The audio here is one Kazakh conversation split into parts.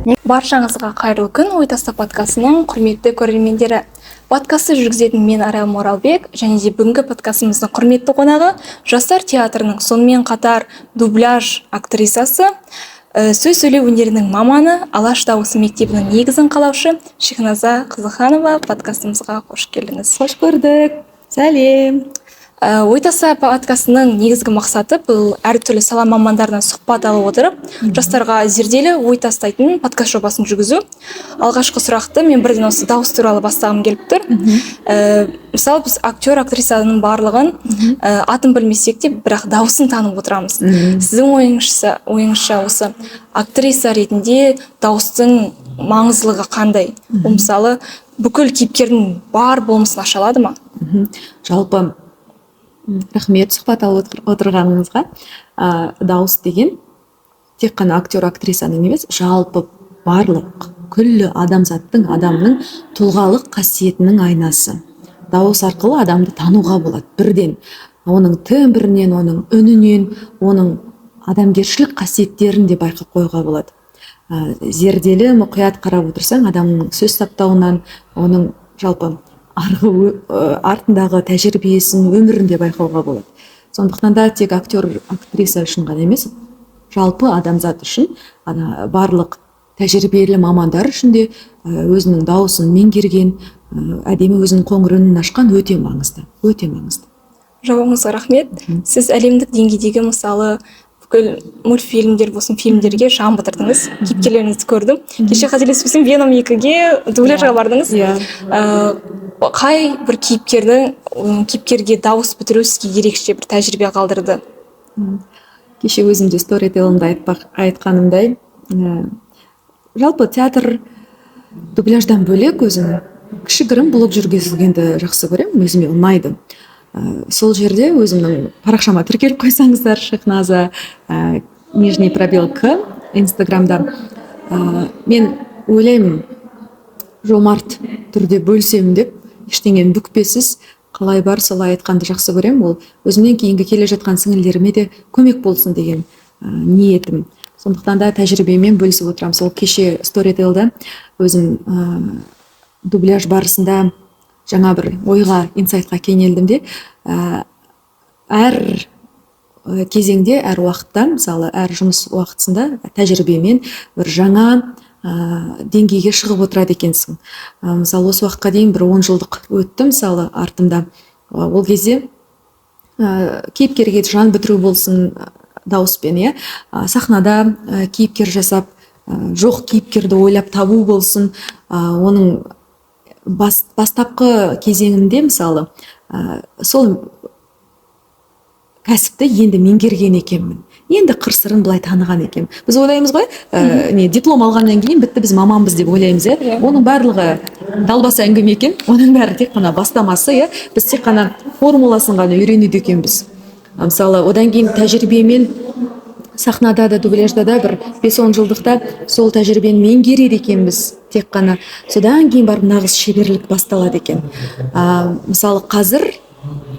Баршаңызға қайырлы күн! «Ой таста» подкастының құрметті көрермендері! Подкастты жүргізетін мен, Арал Моралбек, және де бүгінгі подкастымыздың құрметті қонағы Жастар театрының, сонымен қатар дубляж актрисасы, сөз сөйлеу өнерінің маманы, «Алаш дауысы» мектебінің негізін қалаушы Шехназа Қызыханова. Подкастымызға қош келдіңіз! Қош көрдік, сәлем! «Ой таста» подкастының негізгі мақсаты — бұл әртүрлі сала мамандарынан сұхбат алып отырып, жастарға зерделі ой тастайтын подкаст жобасын жүргізу. Алғашқы сұрақты мен бірден осы дауыс туралы бастағым келіп тұр. Мысалы, біз актер, актрисаның барлығын атын білмесек те, бірақ дауысын танып отырамыз. Сіздің ойыңызша, осы актриса ретінде дауыстың маңыздылығы қандай? Ол, мысалы, бүкіл кейіпкердің бар болмысын аша алады ма? Жалпы, рахмет сұхбат алып отырғаныңызға. Дауыс деген тек қана актер, актрисаның емес, жалпы барлық күллі адамзаттың, адамның тұлғалық қасиетінің айнасы. Дауыс арқылы адамды тануға болады бірден: оның тембрінен, оның үнінен, оның адамгершілік қасиеттерін де байқап қоюға болады. Зерделі, мұқият қарап отырсаң, адамның сөз саптауынан, оның жалпы арғы артындағы тәжірибесін, өмірін де байқауға болады. Сондықтан да тек актер, актриса үшін ғана емес, жалпы адамзат үшін, ана барлық тәжірибелі мамандар үшін де өзінің дауысын меңгерген, әдемі өзінің қоңыр үнін ашқан өте маңызды, өте маңызды. Жауабыңызға рахмет. Сіз әлемдік деңгейдегі, мысалы, бүкіл мультфильмдер болсын, фильмдерге жан бітірдіңіз, кейіпкерлеріңізді көрдім. Кеше, қателеспесем, «Веном 2-ге» дубляжға бардыңыз. Иә. Қай бір кейіпкерге дауыс бітіру сізге ерекше бір тәжірибе қалдырды? Кеше өзім де сторителімде айтқанымдай, жалпы театр, дубляждан бөлек, өзім кішігірім блог жүргізгенді жақсы көремін, өзіме ұнайды. Сол жерде өзімнің парақшама тіркеліп қойсаңыздар, Шехназа нижний пробел к инстаграмда. Мен ойлаймын, жомарт түрде бөлісемін деп, ештеңені бүкпесіз, қалай бар солай айтқанды жақсы көремін. Ол өзімнен кейінгі келе жатқан сіңілдеріме де көмек болсын деген ниетім. Сондықтан да тәжірибемен бөлісіп отырамын. Сол кеше сторителда өзім дубляж барысында жаңа бір ойға, инсайтқа кенелдім де, әр кезеңде, әр уақытта, мысалы, әр жұмыс уақытысында тәжірибемен бір жаңа деңгейге шығып отырады екенсің. Мысалы, осы уақытқа дейін бір 10 жылдық өтті, мысалы, артымда. Ол кезде кейіпкерге жан бітіру болсын, дауыспен, иә, сахнада кейіпкер жасап, жоқ кейіпкерді ойлап табу болсын, оның бастапқы кезеңінде, мысалы, сол кәсіпті енді меңгерген екенмін, енді қыр сырын былай таныған екенмін. Біз ойлаймыз ғой, не диплом алғаннан кейін бітті, біз маманбыз деп ойлаймыз, иә. Оның барлығы далбаса әңгіме екен, оның бәрі тек қана бастамасы, иә. Біз тек қана формуласын ғана үйренеді екенбіз. Мысалы, одан кейін тәжірибемен сахнада да, дубляжда да бір 5-10 жылдықта сол тәжірибені меңгереді екенбіз тек қана. Содан кейін барып нағыз шеберлік басталады екен. Мысалы, қазір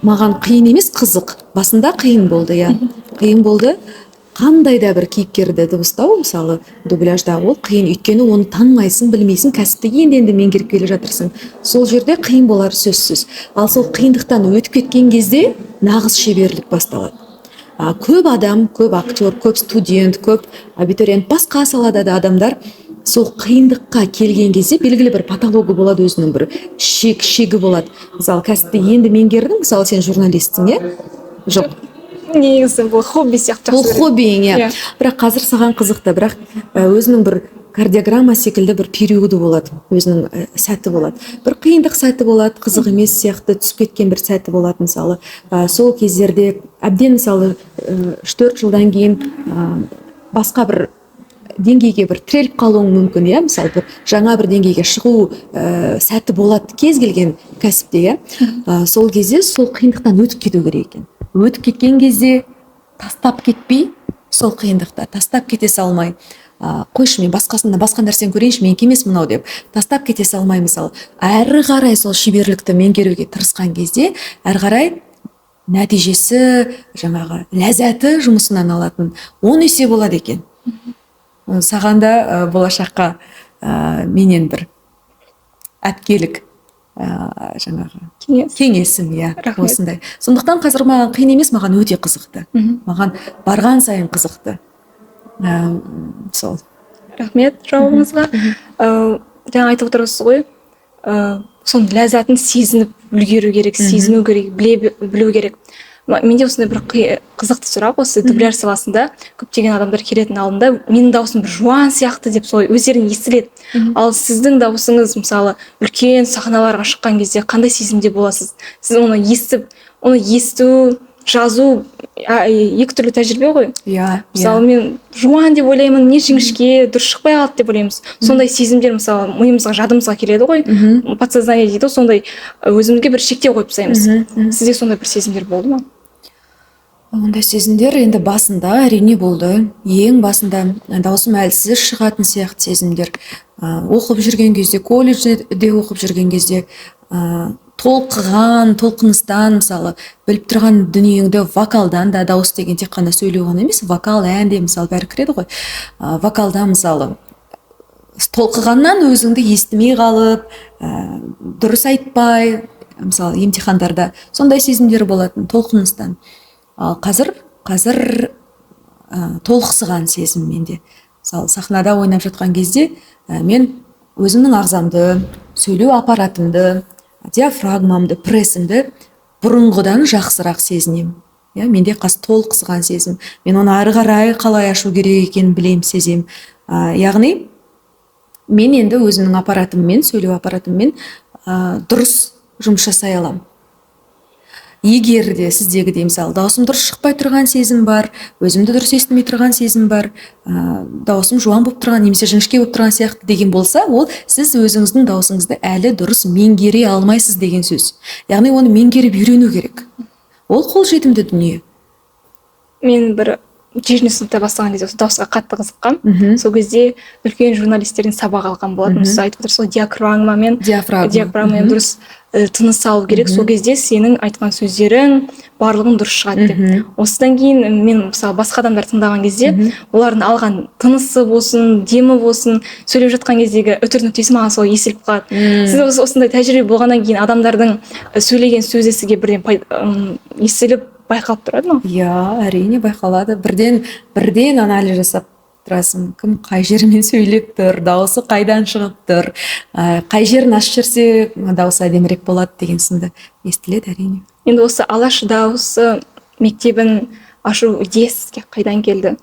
маған қиын емес, қызық. Басында қиын болды, иә, қиын болды. Қандай да бір кейіпкерді дыбыстау, мысалы, дубляжда, ол қиын, өйткені оны танымайсың, білмейсің, кәсіпті енді енді меңгеріп келе жатырсың. Сол жерде қиын болары сөзсіз. Ал сол қиындықтан өтіп кеткен кезде нағыз шеберлік басталады. Көп адам, көп актер, көп студент, көп абитуриент, басқа салада да адамдар сол қиындыққа келген кезде белгілі бір потологы болады, өзінің бір шегі болады. Мысалы, кәсіпті енді меңгердің, мысалы, сен журналистсің, иә? Жоқ? Негізі бұл хобби сияқты, бұл жақсы көремін. Хоббиің, иә. Иә. Бірақ қазір саған қызықты, бірақ өзінің бір кардиограмма секілді бір периоды болады, өзінің сәті болады, бір қиындық сәті болады, қызық емес сияқты түсіп кеткен бір сәті болады. Мысалы, сол кездерде әбден, мысалы, 3-4 жылдан кейін басқа бір деңгейге бір тіреліп қалуың мүмкін, иә. Мысалы, бір жаңа бір деңгейге шығу сәті болады кез келген кәсіпте, иә. Сол кезде сол қиындықтан өтіп кету керек екен. Өтіп кеткен кезде тастап кетпей, сол қиындықта тастап кете салмай, қойшы, мен басқасында басқа нәрсені көрейінші, менікі емес мынау деп тастап кете салмай, мысалы, әрі қарай сол шеберлікті меңгеруге тырысқан кезде, әрі қарай нәтижесі, жаңағы ләззаты жұмысынан алатын 10 есе болады екен. Саған да болашаққа менен бір әпкелік жаңағы Кеңес. Кеңесім, иә. Рахмет. Осындай. Сондықтан қазір маған қиын емес, маған өте қызықты. Маған барған сайын қызықты. Сол. Рахмет жауабыңызға. Жаңа айтып отырсыз ғой, соның ләззатын сезініп үлгеру керек, сезіну керек, білу керек. Менде осындай бір қызықты сұрақ: осы дубляж саласында көптеген адамдар келетін алдында менің дауысым бір жуан сияқты деп солай өздеріне естіледі. Ал сіздің дауысыңыз, мысалы, үлкен сахналарға шыққан кезде қандай сезімде боласыз? Сіз оны естіп, оны есту, жазу екі түрлі тәжірибе ғой. Иә. Мысалы, мен жуан деп ойлаймын, не жіңішке, дұрыс шықпай қалды деп ойлаймыз. Сондай сезімдер, мысалы, миымызға, жадымызға келеді ғой, подсознание дейді ғой, сондай өзімізге бір шектеу қойып тастаймыз. Сізде сондай бір сезімдер болды ма? Ондай сезімдер енді басында, әрине, болды. Ең басында даусым әлсіз шығатын сияқты сезімдер. Оқып жүрген кезде, колледжде оқып жүрген кезде, толқыған толқыныстан, мысалы, біліп тұрған дүниеңді вокалдан да, дауыс деген тек қана сөйлеу ғана емес, вокал, ән де, мысалы, бәрі кіреді ғой. Вокалда, мысалы, толқығаннан өзіңді естімей қалып, дұрыс айтпай, мысалы, емтихандарда сондай сезімдер болатын толқыныстан. Ал қазір толықсыған сезім менде. Мысалы, сахнада ойнап жатқан кезде мен өзімнің ағзамды, сөйлеу аппаратымды, диафрагмамды, прессімді бұрынғыдан жақсырақ сезінемін, иә. Менде қазір толықсыған сезім, мен оны ары қарай қалай ашу керек екенін білемін, сеземін. Яғни мен енді өзімнің аппаратыммен, сөйлеу аппаратыммен дұрыс жұмыс жасай аламын. Егер де сіздегідей, мысалы, даусым дұрыс шықпай тұрған сезім бар, өзімді дұрыс естімей тұрған сезім бар, даусым жуан болып тұрған немесе жіңішке болып тұрған сияқты деген болса, ол сіз өзіңіздің даусыңызды әлі дұрыс меңгере алмайсыз деген сөз. Яғни оны меңгеріп үйрену керек, ол қолжетімді дүние. Мен бір жетінші сыныпта бастаған кезде осы дауысқа қатты қызыққанмын. Сол кезде үлкен журналистерден сабақ алған болатынмын. Сіз айтып отырсыз ғой, диафрагмамен, Диафрагма. диафрагмамен дұрыс тыныс алу керек, сол кезде сенің айтқан сөздерің барлығың дұрыс шығады деп. Осыдан кейін мен, мысалы, басқа адамдар тыңдаған кезде олардың алған тынысы болсын, демі болсын, сөйлеп жатқан кездегі үтір нүктесі маған сол естіліп қалады. Сіз осындай тәжірибе болғаннан кейін адамдардың сөйлеген сөзі сізге бірден естіліп, байқалып тұрады ма? Иә, әрине, байқалады. Бірден анализ жасап тұрасың, кім қай жерімен сөйлеп тұр, дауысы қайдан шығып тұр, қай жерін ашып жіберсе, дауысы әдемірек болады деген сынды естіледі, әрине. Енді осы «Алаш дауысы» мектебін ашу идеясы сізге қайдан келді?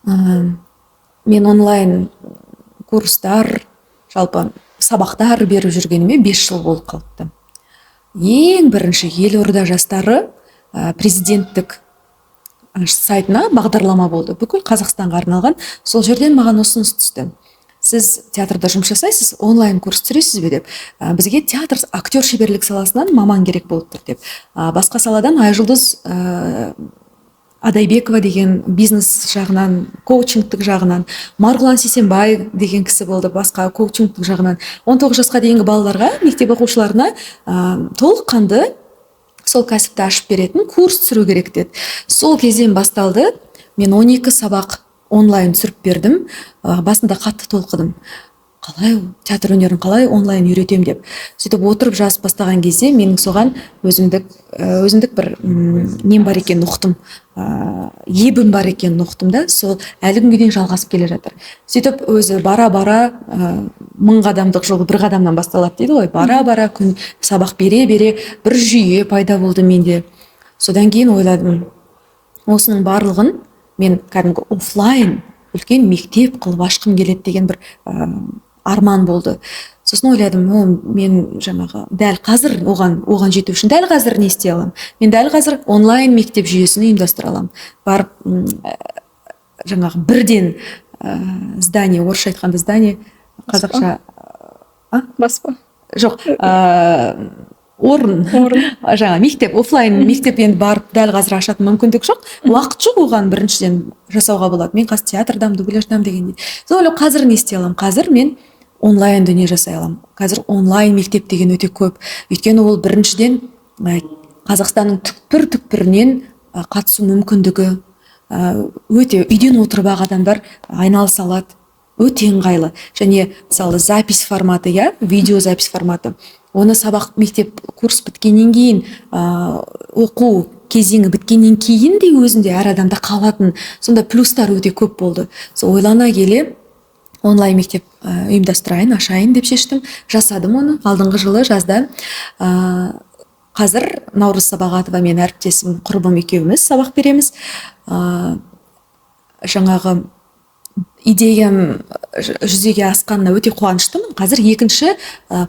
Мен онлайн курстар, жалпы сабақтар беріп жүргеніме 5 жыл болып қалыпты. Ең бірінші елорда жастары президенттік сайтына бағдарлама болды, бүкіл Қазақстанға арналған. Сол жерден маған ұсыныс түсті: «Сіз театрда жұмыс жасайсыз, онлайн курс түсіресіз бе?» – деп. «Бізге театр, актер шеберлік саласынан маман керек болып тұр», – деп. Басқа саладан Айжұлдыз Адайбекова деген бизнес жағынан, коучингтік жағынан, Марғұлан Сейсенбай деген кісі болды, басқа коучингтік жағынан, 19 жасқа дейінгі балаларға, мектеп оқушыларына толыққанды сол кәсіпті ашып беретін курс түсіру керек деді. Сол кезден басталды. Мен 12 сабақ онлайн түсіріп бердім. Басында қатты толқыдым, қалай театр өнерін қалай онлайн үйретемін деп. Сөйтіп отырып жазып бастаған кезде менің соған өзіндік бір нем бар екенін ұқтым, ебім бар екенін ұқтым да, сол әлі күнге дейін жалғасып келе жатыр. Сөйтіп өзі бара бара, мың қадамдық жол бір қадамнан басталады дейді ғой, бара бара, күн сабақ бере бере бір жүйе пайда болды менде. Содан кейін ойладым, осының барлығын мен кәдімгі оффлайн үлкен мектеп қылып ашқым келеді деген бір арман болды. Сосын ойладым, о, мен жаңағы дәл қазір оған жету үшін дәл қазір не істей аламын? Мен дәл қазір онлайн мектеп жүйесін ұйымдастыра аламын. Барып жаңағы бірден здание, орысша айтқанда здание, қазақша А? Баспа. Жоқ, орын. Орын. Жаңа мектеп, оффлайн мектеп енді барып дәл қазір ашатын мүмкіндік жоқ, уақыт жоқ оған. Біріншіден, жасауға болады, мен қазір театрдамын, дубляждамын дегендей. Соны ойлап, қазір не істей аламын? Қазір мен онлайн дүние жасай аламын. Қазір онлайн мектеп деген өте көп, өйткені ол біріншіден, Қазақстанның түкпір түкпірінен қатысу мүмкіндігі. Өте үйден отырып ақ адамдар айналыса алады, өте ыңғайлы. Және мысалы, запись форматы, иә, видео запись форматы, оны сабақ, мектеп, курс біткеннен кейін, оқу кезеңі біткеннен кейін де өзінде әр адамда қалатын сондай плюстар өте көп болды. Сол ойлана келе онлайн мектеп ұйымдастырайын, ашайын деп шештім, жасадым оны алдыңғы жылы жазда. Қазір Наурыз Сабағатова, мен әріптесім, құрбым екеуміз сабақ береміз. Жаңағы идеям жүзеге асқанына өте қуаныштымын. Қазір екінші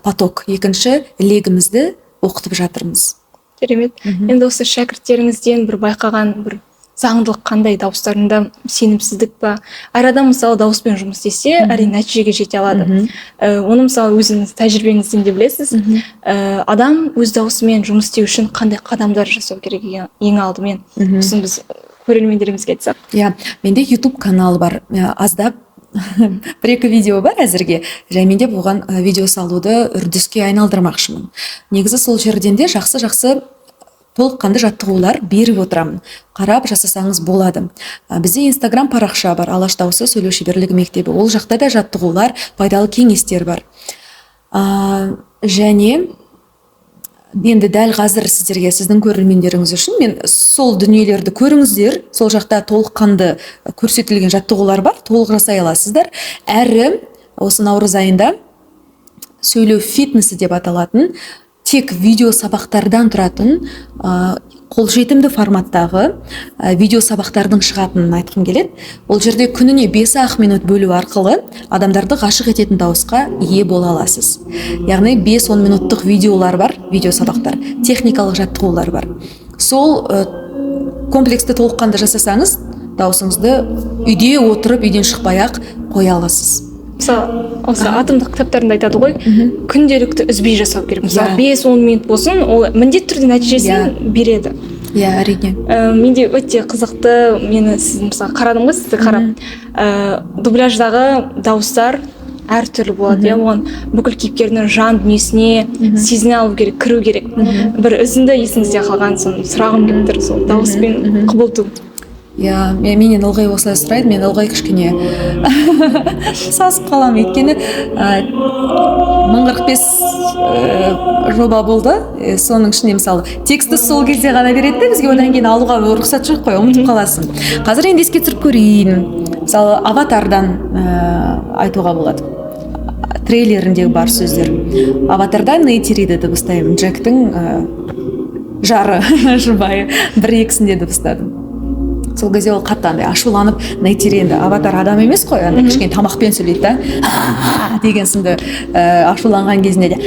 поток, екінші легімізді оқытып жатырмыз. Керемет! Енді осы шәкірттеріңізден бір байқаған бір заңдылық қандай? Дауыстарында сенімсіздік па? Әр адам, мысалы, дауыспен жұмыс істесе, әрине, нәтижеге жете алады. Оны, мысалы, өзіңіз тәжірибеңізден де білесіз. Адам өз дауысымен жұмыс істеу үшін қандай қадамдар жасау керек ең алдымен? Осыны біз көрермендерімізге айтсақ. Иә, менде YouTube канал бар. Аздап бір екі видео бар әзірге. Жаймендеп оған видео салуды үрдіске айналдырмақшымын. Негізі сол жерден де жақсы жақсы толыққанды жаттығулар беріп отырамын, қарап жасасаңыз болады. Бізде Инстаграм парақша бар, «Алаш дауысы сөйлеу шеберлігі мектебі». Ол жақта да жаттығулар, пайдалы кеңестер бар. Және енді дәл қазір сіздерге, сіздің көрермендеріңіз үшін мен сол дүниелерді көріңіздер, сол жақта толыққанды көрсетілген жаттығулар бар, толық жасай аласыздар. Әрі осы наурыз айында «Сөйлеу фитнесі» деп аталатын, тек видео сабақтардан тұратын, қолжетімді форматтағы видео сабақтардың шығатынын айтқым келеді. Ол жерде күніне 5-ақ минут бөлу арқылы адамдарды ғашық ететін дауысқа ие бола аласыз. Яғни 5-10 минуттық видеолар бар, видео сабақтар, техникалық жаттығулар бар. Сол комплексті толыққанды жасасаңыз, дауысыңызды үйде отырып, үйден шықпай ақ қоя аласыз. Мысалы, осы атомдық кітаптарында айтады ғой, күнделікті үзбей жасау керек. Мысалы, 5-10 минут болсын, ол міндетті түрде нәтижесін береді. Иә, әрине. Менде өте қызықты, мені сіз, мысалы, қарадым ғой сізді қарап, дубляждағы дауыстар әртүрлі болады, иә, оған бүкіл кейіпкердің жан дүниесіне сезіне алу керек, кіру керек. Бір үзінді есіңізде қалған, соны сұрағым келіп тұр, сол дауыспен құбылту. Иә, менен ылғи осылай сұрайды, мен ылғи кішкене сасып қаламын, өйткені 1045 жоба болды. Соның ішінде, мысалы, текстті сол кезде ғана береді де бізге, одан кейін алуға рұқсат жоқ қой, ұмытып қаласың. Қазір енді еске түсіріп көрейін. Мысалы, «Аватардан» айтуға болады, трейлеріндегі бар сөздер. «Аватарда» Нейтириді дыбыстаймын, Джектің жары, жұбайы, бір екісінде дыбыстадым. Сол кезде ол қатты андай ашуланып, Нейтири енді аватар, адам емес қой, андай кішкене тамақпен сөйлейді да деген сынды, ашуланған кезінде де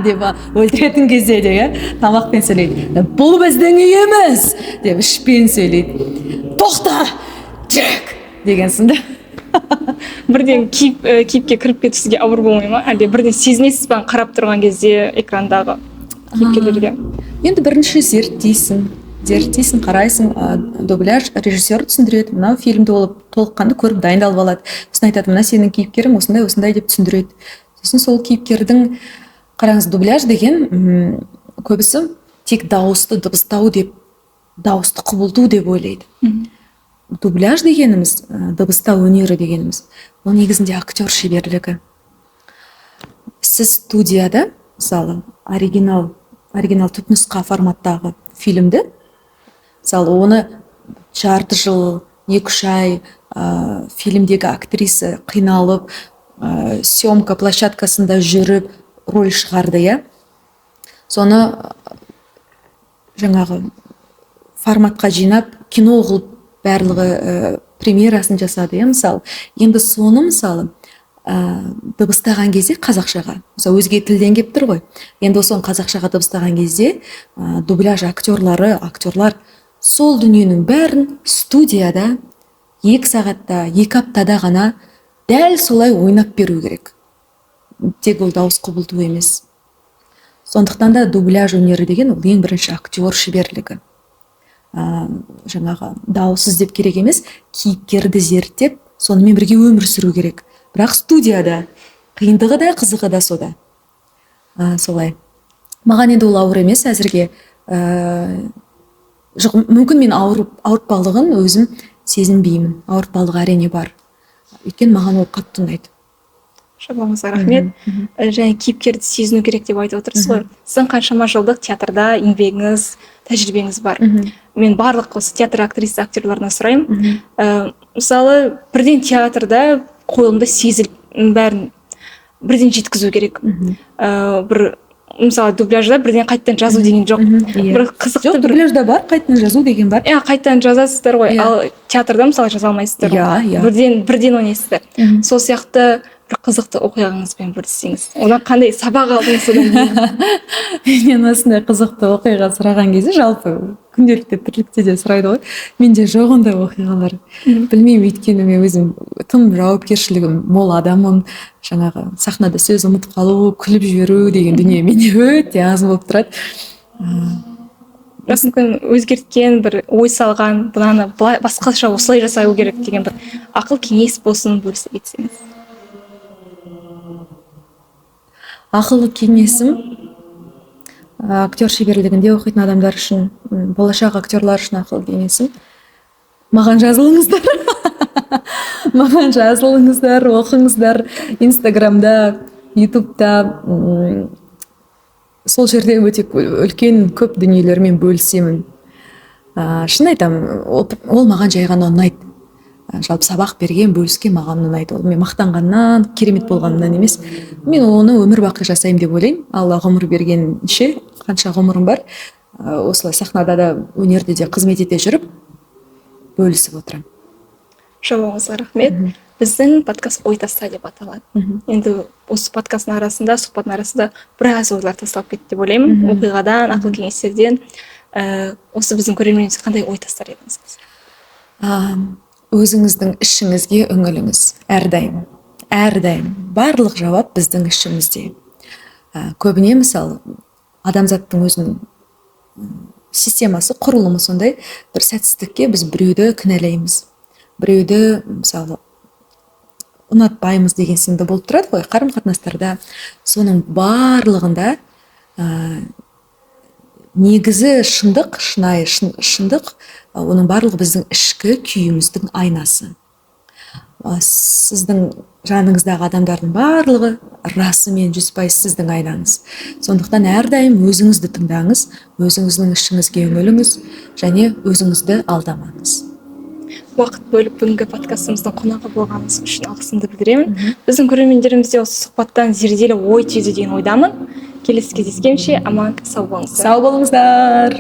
деп, өлтіретін кезде де, иә, тамақпен сөйлейді. «Бұл біздің үйіміз» деп ішпен сөйлейді. «Тоқта, Джек!» деген сынды. Бірден кейіпке кіріп кету сізге ауыр болмай ма, әлде бірден сезінесіз ба қарап тұрған кезде экрандағы кейіпкерлерге? Енді бірінші зерттейсің, зерттейсің, қарайсың. Дубляж режиссер түсіндіреді, мынау фильмді ол толыққанды көріп, дайындалып алады. Сосын айтады: «Мына сенің кейіпкерің осындай, осындай», – деп түсіндіреді. Сосын сол кейіпкердің, қараңыз, дубляж деген көбісі тек дауысты дыбыстау деп, дауысты құбылту деп ойлайды. Дубляж дегеніміз, дыбыстау өнері дегеніміз, ол негізінде актер шеберлігі. Сіз студияда, мысалы, оригинал, түпнұсқа форматтағы фильмді, мысалы, оны жарты жыл, 2-3 ай фильмдегі актриса қиналып, съемка площадкасында жүріп роль шығарды, иә, соны жаңағы форматқа жинап, кино қылып, барлығы премьерасын жасады, иә. Мысалы, енді соны, мысалы, дыбыстаған кезде қазақшаға, мысалы, өзге тілден келіп тұр ғой, енді соны қазақшаға дыбыстаған кезде дубляж актерлары, актерлар сол дүниенің бәрін студияда 2 сағатта, 2 аптада ғана дәл солай ойнап беру керек. Тек ол дауыс құбылту емес. Сондықтан да дубляж өнері деген ол ең бірінші актер шеберлігі. Жаңағы дауыс іздеп керек емес, кейіпкерді зерттеп, сонымен бірге өмір сүру керек, бірақ студияда. Қиындығы да, қызығы да сода. Солай, маған енді ол ауыр емес әзірге. Жоқ, мүмкін мен ауыртпалығын өзім сезінбеймін. Ауыртпалық әрине бар, өйткені маған ол қатты ұнайды. Жауабыңызға рахмет. Және кейіпкерді сезіну керек деп айтып отырсыз ғой. Сіздің қаншама жылдық театрда еңбегіңіз, тәжірибеңіз бар. Мен барлық осы театр актриса, актерларынан сұраймын. Мысалы, бірден театрда қойылымды сезіліп, бәрін бірден жеткізу керек. Бір мысалы, дубляжда бірден қайтадан жазу деген жоқ. Бір қызықты Жоқ, бір дубляжда бар, қайтадан жазу деген бар. Иә, қайтадан жазасыздар ғой. Иә. Ал театрда, мысалы, жаза алмайсыздар ғой. Иә, иә. Бірден ойнайсыздар. Сол сияқты бір қызықты оқиғаңызбен бөліссеңіз, одан қандай сабақ алдыңыз содан кейін? Менен осындай қызықты оқиға сұраған кезде, жалпы күнделікті тірлікте де сұрайды ғой, менде жоқ ондай оқиғалар. Білмеймін, өйткені мен өзім тым жауапкершілігім мол адаммын. Жаңағы сахнада сөз ұмытып қалу, күліп жіберу деген дүние менде өте аз болып тұрады. Бірақ мүмкін өзгерткен, бір ой салған, мынаны былай, басқаша, осылай жасау керек деген бір ақыл кеңес болсын, бөлісе кетсеңіз. Ақыл кеңесім, актер шеберлігінде оқитын адамдар үшін, болашақ актерлар үшін ақыл кеңесім: маған жазылыңыздар, маған жазылыңыздар, оқыңыздар Инстаграмда, Ютубта. Сол жерде өте үлкен көп дүниелермен бөлісемін. Шын айтамын, ол маған жай ғана ұнайды. Жалпы сабақ берген, бөліскен маған ұнайды. Ол мен мақтанғаннан, керемет болғанымнан емес, мен оны өмір бақи жасаймын деп ойлаймын. Алла ғұмыр бергенше, қанша ғұмырым бар, осылай сахнада да, өнерде де қызмет ете жүріп, бөлісіп отырамын. Жауабыңызға рахмет. Біздің подкаст «Ой таста» деп аталады. Енді осы подкасттың арасында, сұхбаттың арасында біраз ойлар тасталып кетті деп ойлаймын. Оқиғадан, ақыл кеңестерден. Осы біздің көрерменімізге қандай ой тастар едіңіз? Өзіңіздің ішіңізге үңіліңіз әрдайым, әрдайым. Барлық жауап біздің ішімізде. Көбіне, мысалы, адамзаттың өзінің системасы, құрылымы сондай, бір сәтсіздікке біз біреуді кінәлаймыз, біреуді, мысалы, ұнатпаймыз деген сынды болып тұрады ғой қарым қатынастарда. Соның барлығында негізі шындық, шынайы шындық, оның барлығы біздің ішкі күйіміздің айнасы. Сіздің жаныңыздағы адамдардың барлығы расымен 100% сіздің айнаңыз. Сондықтан әрдайым өзіңізді тыңдаңыз, өзіңіздің ішіңізге үңіліңіз және өзіңізді алдамаңыз. Уақыт бөліп, бүгінгі подкастымыздың қонағы болғаныңыз үшін алғысымды білдіремін. Біздің көрермендеріміз де осы сұхбаттан зерделі ой түйді деген ойдамын. Келесі кездескенше аман сау болыңыздар. Сау болыңыздар.